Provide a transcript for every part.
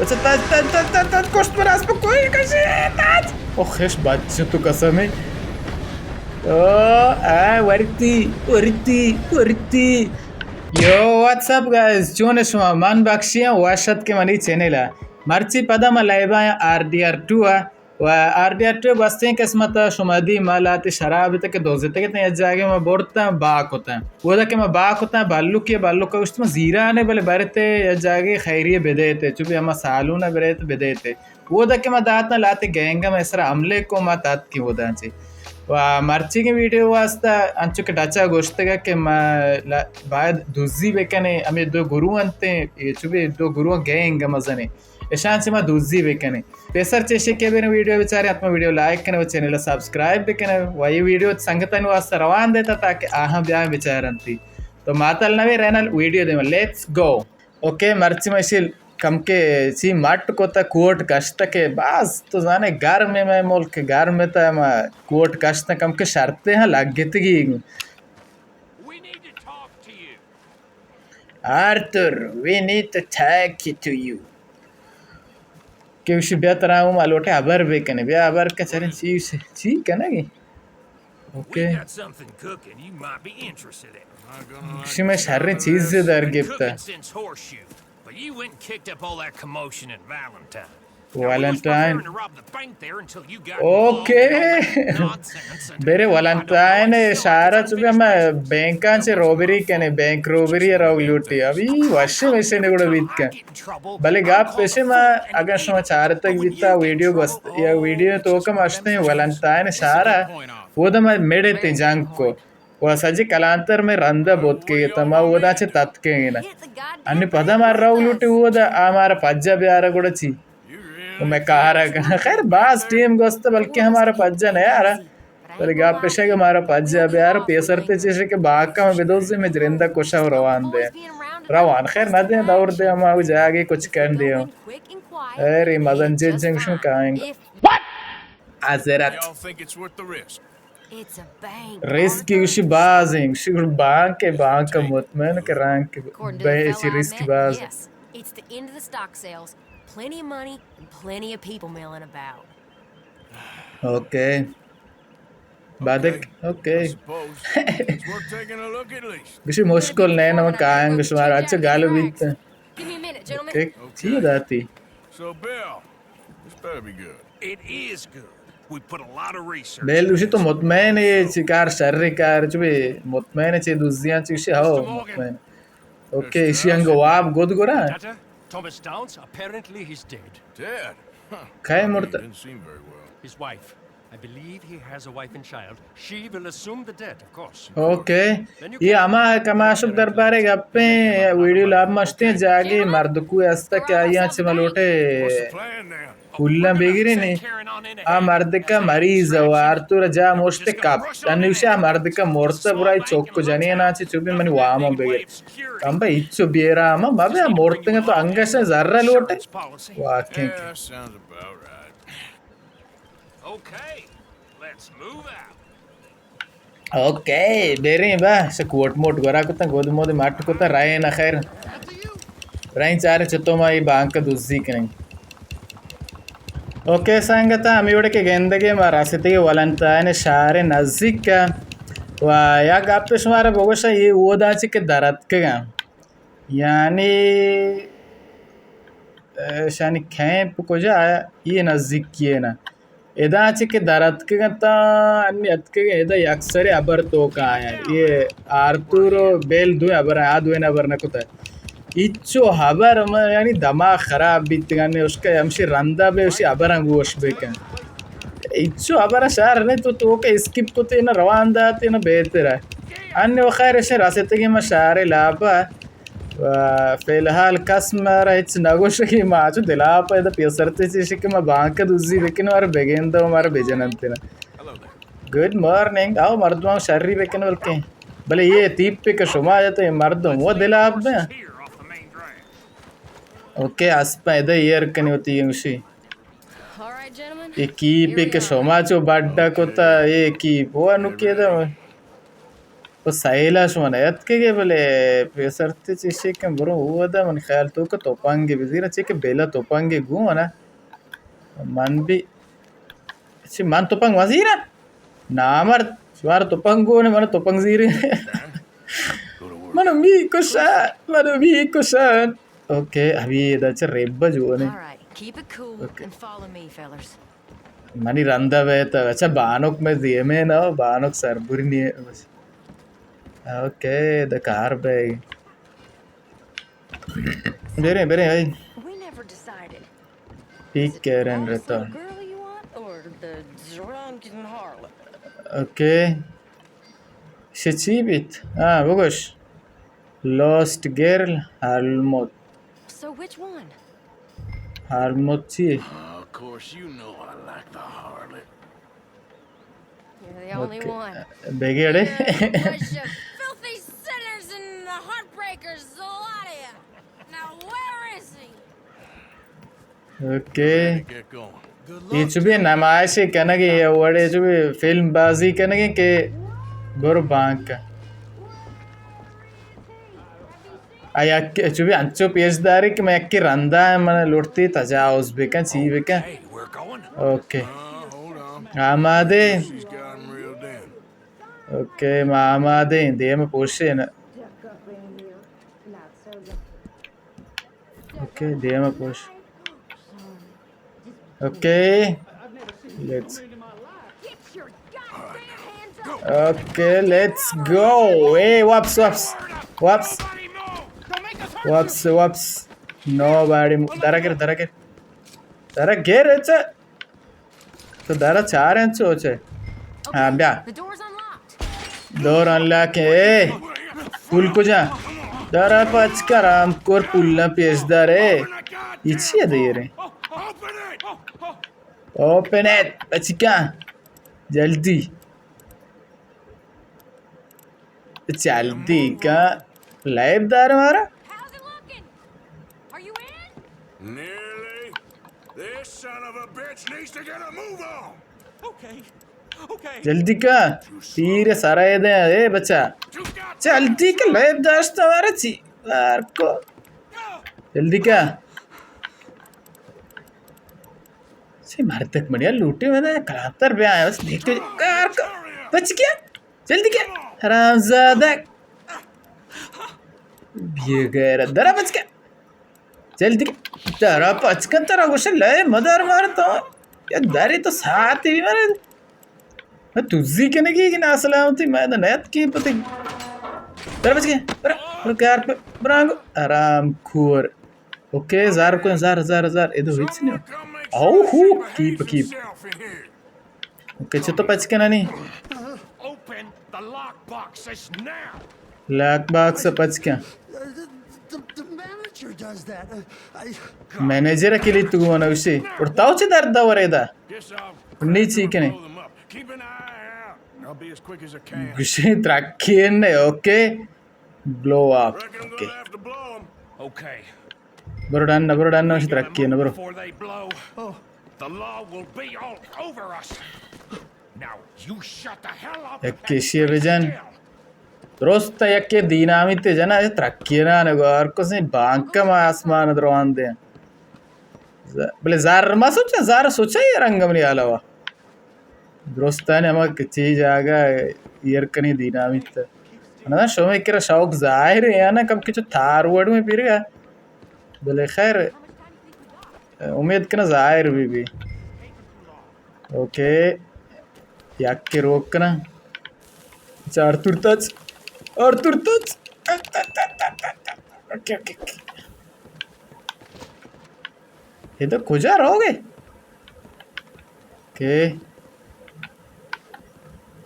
اچھا، تاج، تاج، تاج، تاج، تاج، کشت من اسپ کوئی کشی، تاج۔ او خش بچ تو قسم ہے۔ او، آ، ورتی، ورتی، ورتی۔ یو، واٹس اپ گائز، چون شما؟ من بخشی ہوں، وش اتک منی چینل ء۔ مرچی پدا ما لائیو آں آر ڈی آر ٹو ء۔ و آر ڈی آر ٹو ء گوستیں قسمت ء شما دی ما لاتے شراب ات کہ دوزتگ ات، یک جاگے ما برتاں با کتاں۔ اودا کہ ما با کتاں بلوکے، بلوک ء گوشت ما زیرانے بلے برتے یک جاگے خیریے بدیتے، چو بھی ہما سالون ء برت بدیتے۔ اودا کہ ما داتاں لاتے گینگ ء مئے سرا حملے کو ما تاتکیں اودا چے۔ و مرچیگیں ویڈیو واسطہ انچو کہ ڈچا گوشتگ کہ ما لا-، باید دزی بکنیں، ہمے دو گروہ انتیں، اے چو بھی دو گروہ گینگ ء مزنیں۔ اشاں چہ ما دزی بکنیں۔ پیسر چہ ایشی کہ بریں ویڈیو بچاریں، حتما ویڈیو لائک کنیں و چینل ء سبسکرائب بکنیں و اے ویڈیو سنگتانی واسطہ روان دیتا تاکہ آہاں بیایں بچارنتی۔ تو ماتل نہ بیں، رینل ویڈیو دیما۔ Let's go. اوکے، مرچی ما ایشی کم کے چی مٹ کو تا کوٹ کشت کہ باز تو زانے گرم ہے مئے ملک، گرم ہے تا ما کوٹ کشت کم کے شرطے ہاں لگتگی۔ We need to talk to you. Arthur, we need to talk to you. کہ گوشی بیا ترا ہوں ما لوٹے ہبر بکنے، بیا ہبر کن چریں چی، چی کنگی؟ Okay. We got something cooking you might be interested in. گوشی میں شریں چیز در Gupta. Cooking since horseshoe, but you went and kicked up all that commotion in Valentine. Valentine. Okay. برے ویلنٹائن ء شہر ء چونکہ ہم بینکاں چہ روبری کنے، بینک روبری ء روگ لوٹی۔ ابھی وشیں مشین گڑا بیت کن۔ بلے گپ پیشے ما اگر شما چارتگ بیتا ویڈیو گوست یا ویڈیو تو کم اشتیں ویلنٹائن ء شہر ء، اودا ما مڑ اتیں جنگ کو۔ و سجی کلانتر میں رندہ بوت کے گتا، ما اودا چہ تتکیں گنا۔ انی پدا ما رو لوٹی اودا، آ مارا پجا بیارا گڑا چی؟ و میں کارا کنا۔ خیر باز ٹیم گوست بلکہ ہمارا پجا نیارا۔ بلے گپ پیشے کہ مارا پجا بیار، پیسر تے چیشے کہ باکا میں بدوزی میں جرندہ کشا و روان دے۔ روان خیر نہ دے، دور دے ہما جاگے کچھ کن دے۔ ارے مزن جے جنگ شو کائیں۔ حضرت۔ Y'all think it's worth the risk? It's a bank. Risk گوشی باز ہیں، گوشی بانک ہے، بانک مطمئن کہ رانک بے چی ریسک باز۔ Yes, it's the end of the stock sales. Plenty of money and plenty of people milling about. Okay. بعد okay. I suppose it's worth taking a look at least. گوشی مشکل نہیں نو کائیں گوشی مارا اچھا گالو بیت۔ Give me a minute, gentlemen. Okay, چی داتی؟ So, Bill, this better be good. It is good. We put a lot of research into this. بیل گوشی تو مطمئن ہے چی کار شر کار چو بھی مطمئن ہے چی دوزیاں چی گوشی ہاو مطمئن۔ اوکے، ایشی انگو واب گد گرا۔ Thomas Downs, apparently he's dead. Dead? Huh. کئے مرتا؟ Didn't seem very well. His wife. I believe he has a wife and child. She will assume the debt, of course. Okay. یہ ہما کماشک دربارے گپیں ویڈیو لاب مشتیں جاگے مردکو استا کہ آیاں چہ ملوٹے پولاں بگرینی۔ آ مردکا مریض و آرتور جا مشت کپت۔ انوشا مردکا مرتا برائی چوک جنینا چہ چوبی منی واماں بگر۔ کمبا ہچو بیرا ہما مبیا مرتگا تو انگشا زر لوٹے۔ واقعی۔ Okay, let's move out. Okay, بریں با، سے کوٹ موٹ گورا کتن، گود مود مٹ کتن، رائے نہ خیر۔ رائیں چارے چتو ما یہ بانک دزی کنیں۔ اوکے سنگتا، ہمی وڑے کہ گندگے ما رسیتگے ولنتائن شہر نزدیک و یا گپ شمارا بگوشا یہ اودا چی کہ درتکگا۔ یعنی، اشانی کیمپ کجا؟ یہ نزدیکی ہے نا۔ ادا چہ کہ در اتکگ انت، انی اتکگ ادا یک سرے ہبر توکا آیا۔ یہ آرتور و بیل دوئیں ہبر آ دوئیں ہبر نہ کتا۔ ہچو ہبر من یعنی دماغ خراب بیتگ، انی اشکا ہمشی رندا بے اشی ہبراں گوش بکن۔ ہچو ہبر شہر نہیں تو توکا اسکپ کتے نہ روان داتے نہ بہتر ہے۔ انی و خیر اشی رستگی ما شہر لاپا۔ و فی الحال کس مارا ہچ نہ گوشگی، ما چو دلاپ ادا پیسرتے چیشی کہ ما بانک دزی بکنیں، مارا بگندہ و مارا بجننت نا۔ گڈ مارننگ، آو مردمان شری بکن بلکیں۔ بلے یہ تیپ کہ شما جتے مردم و دلاپ بیں۔ اوکے، اسپا ادا ایر کنی ہوتی گوشی۔ یہ کیپ کہ شما چو بڈا کتا، یہ کیپ و انو کیدا۔ پہ سیلا شما نیاتکگے، بلے پیسرتے چشے کہ برو اودا من خیال تو کہ توپانگے بزیرا، چے کہ بیلا توپانگے گون ءَ۔ من بی، چی من توپنگ وزیرا؟ نامرد، شمار توپنگ گون، من توپنگ زیرے۔ من می کشا، من می کشا۔ اوکے، ابھی ادا چہ ریب جو نے۔ All right, keep it cool and follow me, fellas. منی رندا بیت، اچھا بانک میں دیمے نا، بانک سربری نہیں ہے۔ اوکے، دا کار بے۔ بریں، بریں، بھائی۔ We never decided. پیک کیرن رہتا۔ Girl you want or the drunken harlot? Okay. شہ چی بیت؟ ہاں، بگوش۔ لاسٹ گرل، ہالموت۔ So which one? ہالموت چی؟ Of course you know I like the harlot. You're the only one. بیگیڑے۔ Bunch of filthy sinners and the heartbreakers, the lot of you. Now where is he? Okay. اے چو بی نمائش کنگے، اے وڑے چو بی فلم بازی کنگے کہ برو بانک۔ آ یک چو بی انچو پیش داری کہ من یکی رندا من لوٹتی تجاوز بکن، چی بکن۔ اوکے۔ آمادے۔ اوکے، ما آمادے۔ دیم پوشے نا۔ اوکے، دیم ءَ پوش۔ Okay, let's. Okay, let's go. اے، واپس، واپس، واپس۔ واپس، واپس۔ نو باڑی، درا گر، درا گر۔ درا گر، اچھا۔ تو درا چار انچو چے۔ ہاں، بیا۔ The door's unlocked. دور انلاک ہے۔ اے، پول کجا؟ درا پچ کر، ہم کور پول نہ پیش دار ہے۔ یہ چی ہے دیر ہے؟ اوپن اٹ، پچ کر۔ جلدی۔ جلدی کن، لیب دار مارا۔ How's it looking? Are you in? Nearly. This son of a bitch needs to get a move on. Okay. Okay. جلدی کن، تیر سرا دے، اے بچا۔ جلدی کن، لیب داشت مارا چی؟ یار کو۔ جلدی کن۔ چی مردک منی لوٹی میں نے کلاتر بیا ہے، بس دیکھ تو کار کو۔ بچ گیا۔ جلدی کن، حرام زادہ۔ بے غیرت۔ درا پچ کن۔ جلدی کن۔ درا پچ کن، ترا گوشے لے مدار مار تو۔ یا داری تو ساعتی بھی مارے۔ میں تزی کنگی کہ ناسلامتی، میں تو نیت کی پتی۔ درا پچ کن۔ برا، برا کار پہ، برانگو۔ حرام کور۔ اوکے، زار کن، زار، زار، زار۔ ادو ہچ نہیں۔ او ہو، کیپ، کیپ۔ اوکے، چطور پچ کنانی؟ Open the lock boxes now. Lock box پچ کن۔ The, the, the manager does that. Uh, I... manager کلی تو گونا گوشی۔ اور تاو چی درد دورے دا؟ Guess I'll نی چی کنے؟ Blow them up. Keep an eye out. I'll be as quick as I can. گوشی ترکین نے، okay. Blow up, okay. Reckon I'm gonna have to blow 'em. Okay. برو ڈن، برو ڈن، وش ترکی نہ برو۔ Before they blow, the law will be all over us. Now you shut the hell up and stay still. یک کشی بجن۔ درست یکی دینامیت جنا، ترکی نہ نگو، ہر کسی بانک ما آسمان دروان دے۔ ز-، بلے زار ما سوچا، زار سوچا یہ رنگ منی علاوہ۔ درستانی ہما کچی جاگہ ایر کنی دینامیت۔ نہ، شمے کرا شوق ظاہر ہے یا نا، کم کچھ تار وڑ میں پیرگا۔ بلے خیر، امید کنا ظاہر بھی بھی۔ اوکے، یک کے روک کنا۔ اچھا، آرتھر تچ، آرتھر تچ۔ Okay, okay, okay. ادا کجا روگ ئے؟ کہ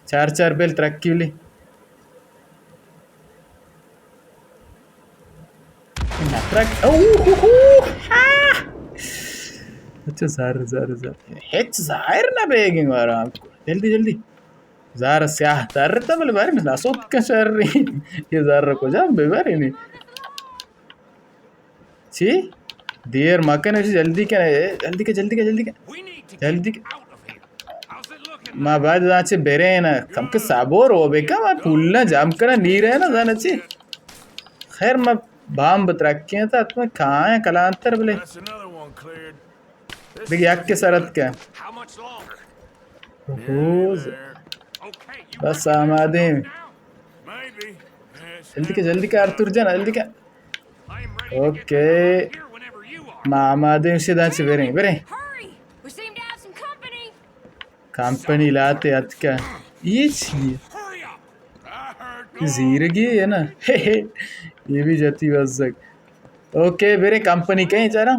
چار چار بیل ترکی بلی۔ نہ ترک-، اوہ، ہو، ہو، ہاں۔ اچھا، زر، زر، زر۔ ہچ ظاہر نہ بیگیں وارا۔ جلدی، جلدی۔ زر سیاہ تر تا بلے بارے میں نہ سوت کا شر۔ یہ زر کجا بے بارے نہیں۔ چی؟ دیر مکن، جلدی کن، جلدی کن، جلدی کن، جلدی کن۔ جلدی کن۔ ما بعد زانچے بریں نا، کم کہ صبر ہو بکن، ما پولاں جم کناں، نی رہ نا زانچے۔ خیر، ما بام بترکیں تا، اتمن کائیں کلانتر بلے۔ دگہ یک سرت کن۔ اوہو، بس آمادیں۔ جلدی کن، جلدی کن، آرتور جان، جلدی کن۔ اوکے۔ ما آمادیں، شداں چہ بریں، بریں۔ کمپنی لاتے اتکا۔ یہ چیئے؟ یہ زیرگی ہے نا؟ یہ بھی جتی بزگ۔ اوکے، بریں کمپنی کہیں چارا۔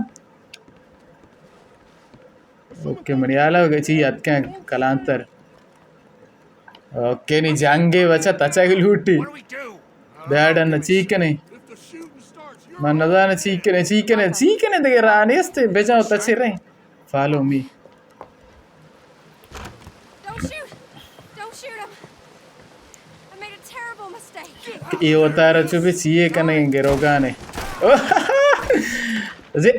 اوکے، منی حالا چی اتکا کلانتر۔ اوکے، نی جنگے بچا تچگ لوٹی۔ بیاڈن چی کنے؟ من نزاناں چی کنے، چی کنے، چی کنے دگہ راہ نیست، بجاں تچے رہیں۔ Follow me. Don't shoot! Don't shoot him! I made a terrible mistake. اے وتارا چو بے چیے کنے گروگانے۔ زی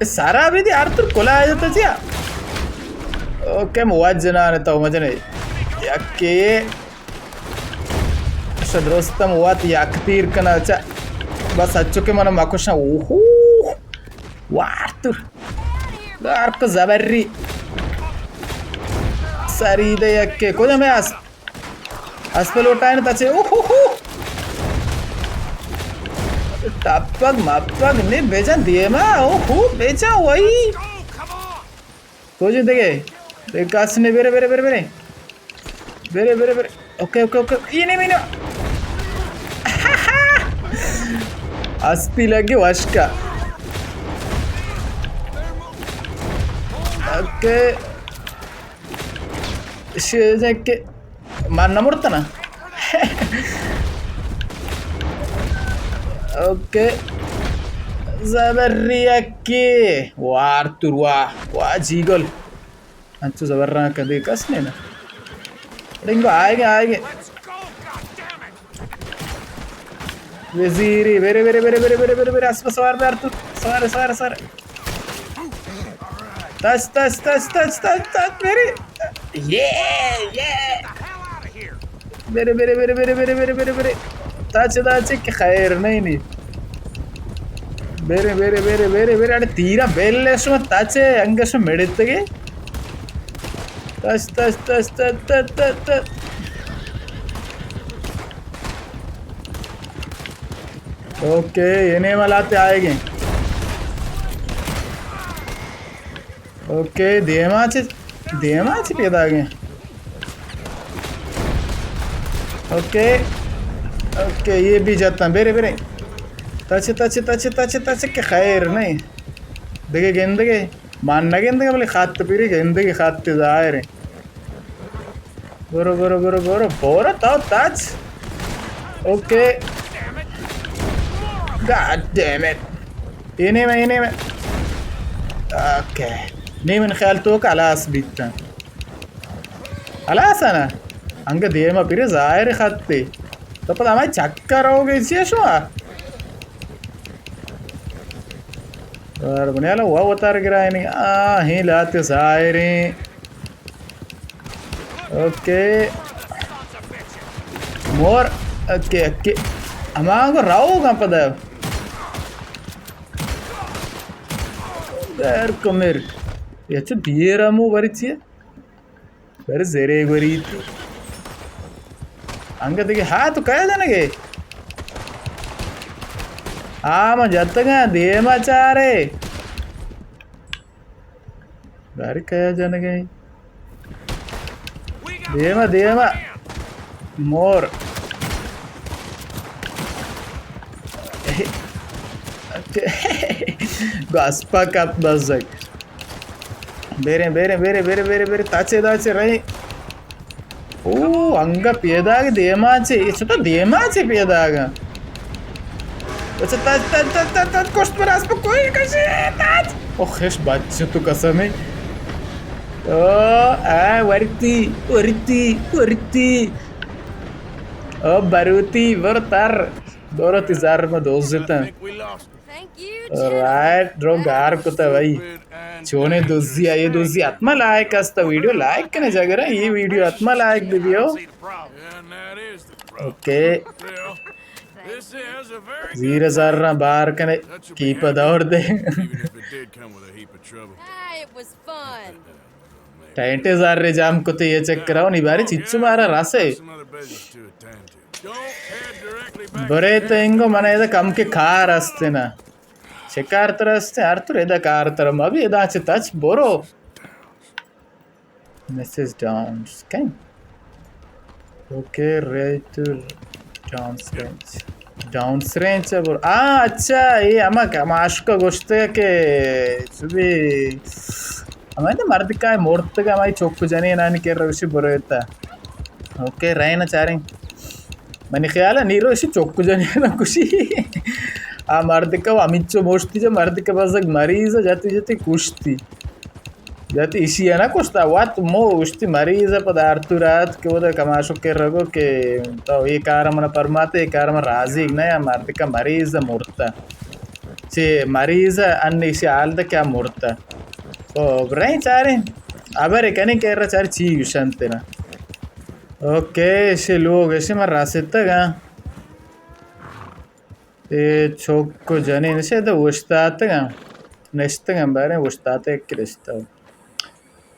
سارا بھی دی آرتر کلا آ جاتا چیا۔ اوکے، مواد جنان تو مجنے۔ یکے شہ درستم وت یک تیر کنا چا۔ بس اچو کہ من مکشاں۔ اوہو۔ وارتر۔ دار کو زبری۔ سری دے یکے۔ کجا میں اس؟ اسپ لوٹائن تچے۔ اوہو۔ ٹپگ مپگ نے بیجا دیما۔ اوہو، بیجا وئی۔ کجے دگہ؟ دگہ کس نے، برے، برے، برے، برے۔ برے، برے، برے۔ Okay, okay, okay. یہ نہیں، میں نے۔ اسپی لگے وشکا۔ اوکے۔ شیزن کہ من نہ مرتنا۔ اوکے۔ زبری یکی۔ وار تروا۔ واہ جیگل۔ انچو زبراں کدی کس نے نا۔ ڈنگو آئے گے، آئے گے۔ وزیری، برے، برے، برے، اسپ سوار بے آرتر۔ سوار، سوار، سوار۔ تچ، تچ، تچ، تچ، تچ، تچ، برے۔ یہ، یہ۔ برے، برے، برے۔ تچ، تچ، کہ خیر نہیں نی۔ برے، برے، برے، برے، برے۔ اڑے تیرا بیل شما تچ، انگش مڑتگے۔ تچ، تچ، تچ، تچ، تچ، تچ، تچ۔ اوکے، یہ نیمہ لاتے آئے گے۔ اوکے، دیما چے، دیما چے پیدا گے۔ اوکے، اوکے، یہ بھی جتا، برے، برے۔ تچ، تچ، تچ، تچ، تچ، کہ خیر نہیں۔ دگہ گندگے، مان نہ گندگے، بلے خط پیری گندگے، خط ظاہر ہے۔ برو، برو، برو، برو، برو، تو تچ۔ اوکے۔ God damn it۔ یہ نہیں میں، یہ نہیں میں۔ اوکے۔ نہیں، من خیال تو کہ ہلاس بیتا۔ ہلاس ہے نا؟ انگا دیما پیرے ظاہر خطے۔ تو پدا ہمیں چکر ہو گئی چیئے شما؟ اور بنیالا ہوا وتار گرائے نہیں۔ آ، ہی لاتے ظاہریں۔ اوکے۔ مور۔ Okay, okay. ہمانگو راو گا پدا۔ دیر کمر۔ یہ چو دیر ہمو بری چیئے؟ بری زرے گوریت۔ انگا دگہ ہا تو کیا جنگے؟ آ ما جتگاں دیما چارے۔ باری کیا جنگ ء؟ دیما، دیما۔ مور۔ گو اسپا کپ بزگ۔ بیریں، بیریں، بیریں، بیریں، بیریں، بیریں۔ تاچے، تاچے، رہیں۔ او، انگا پیداگ دیما چے، اے چطور دیما چے پیداگ؟ اچھا، تاچ، تاچ، تاچ، تاچ، تاچ، کشت پر اسپ کوئی کشی، تاچ۔ او خش بچ تو قسم ہے۔ او، اے، ورتی، ورتی، ورتی۔ او، بروتی، برو تر۔ برو تی زر ما دوزتن۔ رائٹ، درو گار کتا بھائی۔ چونیں دزی ءَ، اے دزی حتما لائک است، ویڈیو لائک کنے جگر ءَ، اے ویڈیو حتما لائک بہ بیو۔ اوکے۔ زیر زر بار کنے، کیپ دور دے۔ Ah, it was fun. Tent زر جام کتے اے چکر ءَ، نی بارے چچو مارا رسے۔ برے تو انگو من ادا کم کے کار است نا۔ چہ کار تر است؟ آرتھر، ادا کار تر مہ بی، ادا چہ تچ برو۔ مسز ڈاؤنز کئے؟ Okay, right to Downs range. Downs range ءَ برو۔ آ، اچھا، اے ہما کماشک ءَ گوشتگ کہ چو بی ہمائیں مردکاں مرتگ، ہمائی چک جنینانی کرا گوشی برویتا۔ اوکے، رئے نا چاریں۔ منی خیال ءَ نیرو اشی چک جنین ءَ کشی۔ آ مردک ءَ ہمینچو مشتی، جا مردک ءَ بزگ مریض ءَ جتی جتی کشتی۔ جتی اشی ءَ نہ کشتا، وت مو اشتی مریض ءَ پدا آرتھر ات کہ اودا کماشو کرگو کہ تو اے کار ءَ من ءَ پرماتے، اے کار ءَ من راضی نہ آں، مردک ءَ مریض ءَ مرتا۔ چہ مریض ءَ ان اشی حال دا کیا مرتا۔ او بریں چاریں، ابرے کنیں کہ را چار چی گوشنت نا۔ اوکے، اشی لوگ، اشی من رستگاں۔ اے چک و جنین اشی دا اوشتاتگاں۔ نشتگاں، باریں اوشتاتے کہ نشتگ۔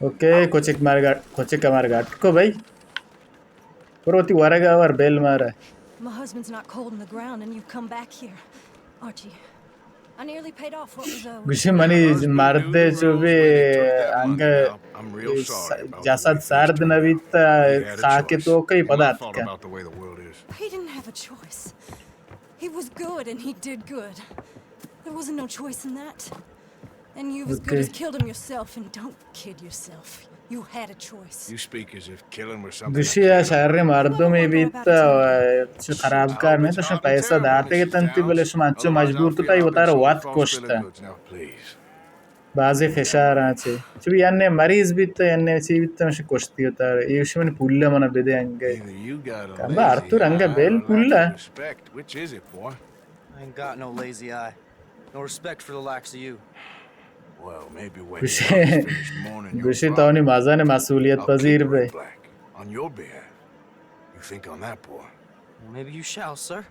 اوکے، کچک مار گٹ، کچک مار گٹ کو بھائی۔ پر وتی ورگ ءَ ور بیل مارا۔ My husband's not cold in the ground and you've come back here, Archie. I nearly paid off what was owed. گوشی منی مرد چو بی انگہ جسد سرد نہ بیت، خاک تو کئی پدا اتکا۔ He didn't have a choice. He was good and he did good. There wasn't no choice in that. And you've as good as killed him yourself, and don't kid yourself. You had a choice. You speak as if killing was something. گوشی ءَ شر مردمے بیت، چو خراب کار نہ، تو شما پیسہ داتے کہ تنتی، بلے شما انچو مجبور کتا، اے وتارا وت کشتا۔ بازیں فشاراں چہ۔ چو بی یعنی مریض بیت، یعنی چی بیت، مش کشتی وتارا۔ اے شما پول منا بدے انگے۔ کمبا آرتھر انگا بیل پول۔ I ain't got no lazy eye. No respect for the likes of you. گوشی، گوشی تو نی مزن مسئولیت پذیر بے۔ On your behalf. You think on that, boy? Well, maybe you shall, sir.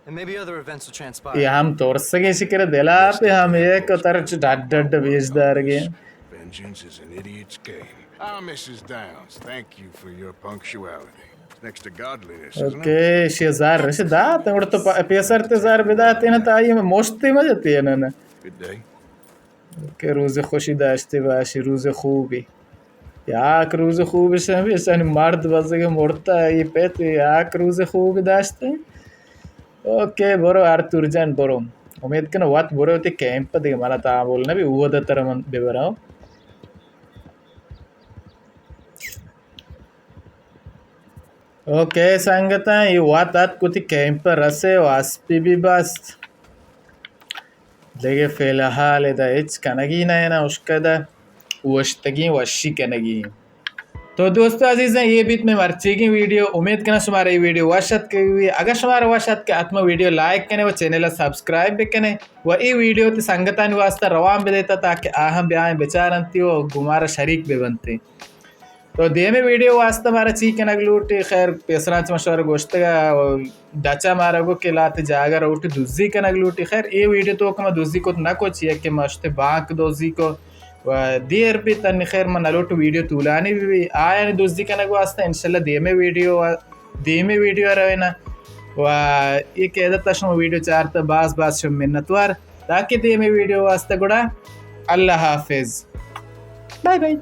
And maybe other events will transpire. اے ہم ترسگیں شکر دلا پہ ہم ایک ترچ ڈڈ ڈڈ بیش دارگیں۔ Vengeance is an idiot's game. Ah, Missus Downs, thank you for your punctuality. Next to godliness, isn't it? Okay, شی زر، شی دات، گڑا تو پ-، پیسر تے زر بداتے نا، تا یہ مشتے مجتے نا نا۔ Good day. اوکے، روز خوشی داشتے باشی، روز خوبی۔ یک روز خوبی شمی، شانی مرد بزگ مرتا، یہ پیت یک روز خوبی داشتے۔ اوکے، برو آرتھر جان، برو۔ امید کنو وت برو تے کیمپ دیگہ منا تا بول نبی، وہ دا تر من ببراؤ۔ اوکے سنگتاں، اے وت اتک وتی کیمپ ءَ رسے و اسپی بی بست۔ دگہ فی الحال ادا ہچ کنگی نہ انا، اشکدہ اوشتگیں وشی کنگی۔ تو دوستو عزیزاں، اے بیت مئے مرچیگیں ویڈیو۔ امید کناں شمارا اے ویڈیو وش اتکگی۔ اگر شمارا وش اتک، حتما ویڈیو لائک کنے و چینل ءَ سبسکرائب بکنے و اے ویڈیو تی سنگتانی واسطہ روان بدیتا تاکہ آہاں بیائیں بچارنتی و گمارا شریک ببنتی۔ تو دیمے ویڈیو واسطہ مارا چی کنگ لوٹی؟ خیر، پیسران چہ ما شمارا گوشتگا، ڈچا مارا گو کہ لاتے جاگہ روٹی دزی کنگ لوٹی۔ خیر، اے ویڈیو تو کہ ما دزی کت نہ کو، چیا کہ ما شتے بانک دزی کو و دیر بیت، انی خیر ما نلوٹ ویڈیو طولانی بی بی۔ آیانی دزی کنگ واسطہ انشاءاللہ دیمے ویڈیو، دیمے ویڈیو روینا۔ و اے قیدتا شما ویڈیو چارتا، باز باز شما منتوار۔ تاکہ دیمے ویڈیو واسطہ گڑا اللہ حافظ۔ Bye bye.